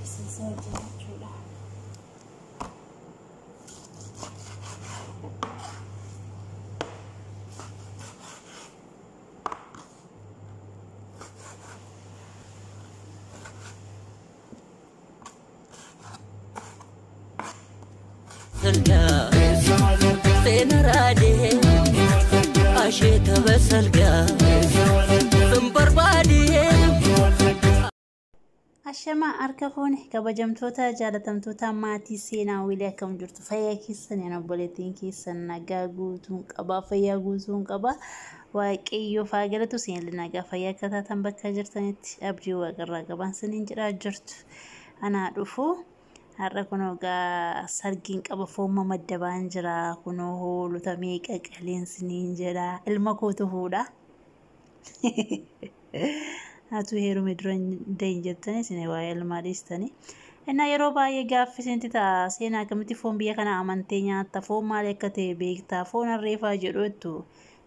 Xibsiisaa hojjenna jechuudha. Seenaraadee asheeta basalgaa sun barbaadee. Ashamaa harka fuune kabajamtoota jaalatamtoota maatii Seenaa Wiilii, akkam jirtu? Fayyaa keessan? Yan obboleettiin keessan nagaa guutuun qaba, fayyaa guutuun qaba. Waaqayyo faa galatu. Seenli nagaa fayyaa akka taatan bakka jirtanitti abdii waaqarraa qaban siniin jedhaa jirtu. Anaa dhufu. Har'a kunoo gaa sargiin qaba, foon maddabaan jira, kunoo hoolota meeqa qaleen siniin jedha. Ilma kootu fuudha. Atu heerume dura dahin jettanii isin waa'ee ilmaa dhiistanii. Innaa yeroo baay'ee gaaffii isinitti ta'a: "Seenaa, akkamitti foon biyya kana amantee nyaatta? Foon maali akka ta'e beektaa? Foon harreefaa jedhu jettu.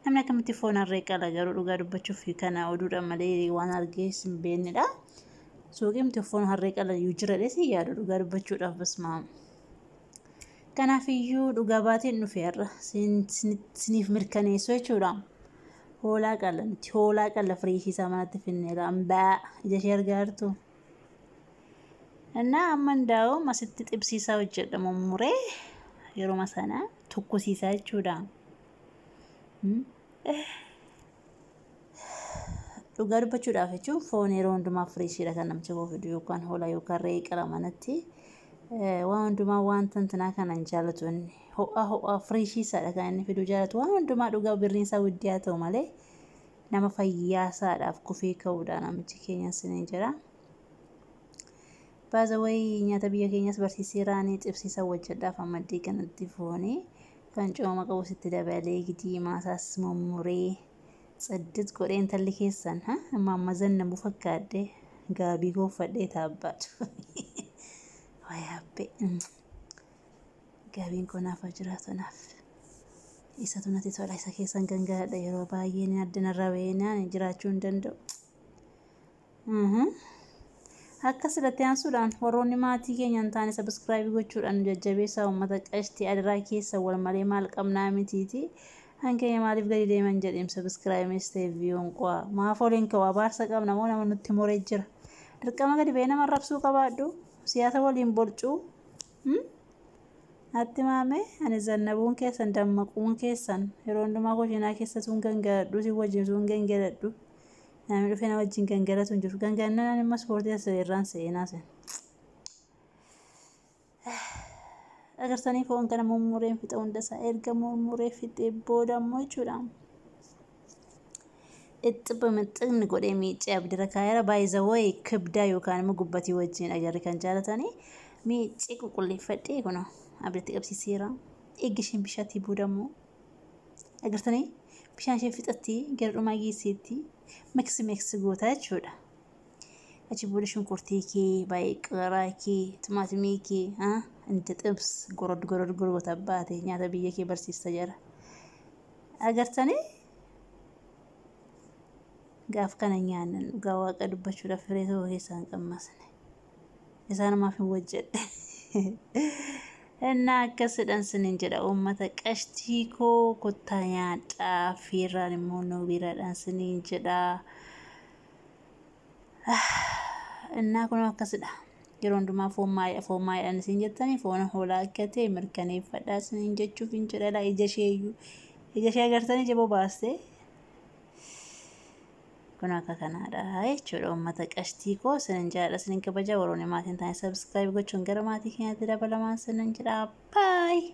Namni akkamitti foon harree qala?" Garuu dhugaa dubbachuuf kana oduudha malee waan argee hin beeknedha. Suuqii foon harree qala iyyuu jira dheessi yaadu dhugaa dubbachuudhaaf basmaa. Kanaafiyyuu dhugaa baateen dhufe har'a siniif mirkaneessu jechuudha. Hoolaa qala nuti, hoolaa qala, firiishii isaa manatti finneera. Hambaa ija ishee argaa jirtu. Innaa amma ndaa'u asitti xibsiisaa hojjedha, mummuree yeroo sana tokkosiisaa jechuudha. Dhugaa dubbachuudhaaf jechuun foon yeroo hundumaa firiishiidha kan namicha koo fidu, yookaan hoolaa yookaan re'ee qala manatti. Waan hundumaa wanta intinaa kana hin jaallatu inni. Ho'a ho'a firiishii isaadha kan inni fiduu jaallatu. Waan hundumaa dhugaa birriin isaa widdii haa ta'u malee nama fayyaa isaadhaaf kufee ka'uudha namichi keenya siniin jedha. Baazawayii nyaata biyya keenyas barsiiseeraanii xibsiisa hojjedhaaf ammaddii kanatti foonii kan cooma qabu sitti dabalee diimaa isaas mummuree tsiddit godhee. Intalli keessan amma amma zannabu fakkaadde gaabii gooffadhee taabbaatu. Wayaabbee gaabiin koo naaf haa jiraatu naaf. Isatu natti tola, isa keessan gangaladha yeroo baay'ee ni addana ba'ee jiraachuu hin danda'u. Akka silatti aansuudhaan warroonni maatii keenya hin taane subscribe gochuudhaan jajjabeessaa. Uummata qashtii, adiraa keessa wal malee maal qabnaa mitiiti. Hankeenya maaliif gadi deeman jedheem subscribeis ta'e viewn qo'a. Maaf oliin ka'u? Abaarsa qabna moo nama nutti moree jira? Dirqama gadi ba'ee nama rabsuu qabaadhu. Siyaasa waliin borcuu. Natti maame, ani zannabuun keessan, dammaquun keessan, yeroo hundumaa kushiinaa keessa sun gangaladhu, si wajjin sun gangaladhu. Namni dhufee na wajjin gangalatu hin jiru. Gangalannaan immoo ispoortii as irraan seenaa sen. Agartanii, foon kana mummureen fixa hundasaa. Erga mummuree fixee booda immoo jechuudha. Ixiba mixxinni godhee miicee abdira kaayera baay'izawayii kibdaa yookaan immoo gubbatii wajjin agarri kan jaalatanii miicee qulqulleeffadhee kunoo abditti qabsiiseera. Eeggi isheen bishaatti booda immoo agartanii bishaan ishee fixatti gara dhumaa geesseetti mix mix goota jechuudha. Achi booda shunkurtii kee, baay'ee qaraa kee, timaatimii kee inti xibs gorod gorod goota baate nyaata biyya kee barsiista jira. Agartanii, gaaf kana nyaannan dhugaa waaqa dubbachuudhaaf firee tokko keessaa hin qammasne. Isaanumaaf hin hojjedhe. Innaa akkasidhaan sinin jedha, uummata qashtii koo, kottaa nyaadhaa, fiirraan immoo nu biraadhaan sinin jedha. Innaa kun akkasidha. Yeroo hundumaa foon maayidha, foon maayidhaan isin jettanii foon hoolaa akka ta'e mirkaneeffadhaa isiniin jechuuf hin jedha. Ija isheeyyuu, ija ishee agartanii, ija bobaastee kun akka kanaadha jechuudha. Uummata qashtii koo, isinin jaalladha, isinin kabaja. Warroonni maatiin ta'an subscribe gochuun gara maatii keenyatti dabalamaan isinin jedha. Baay.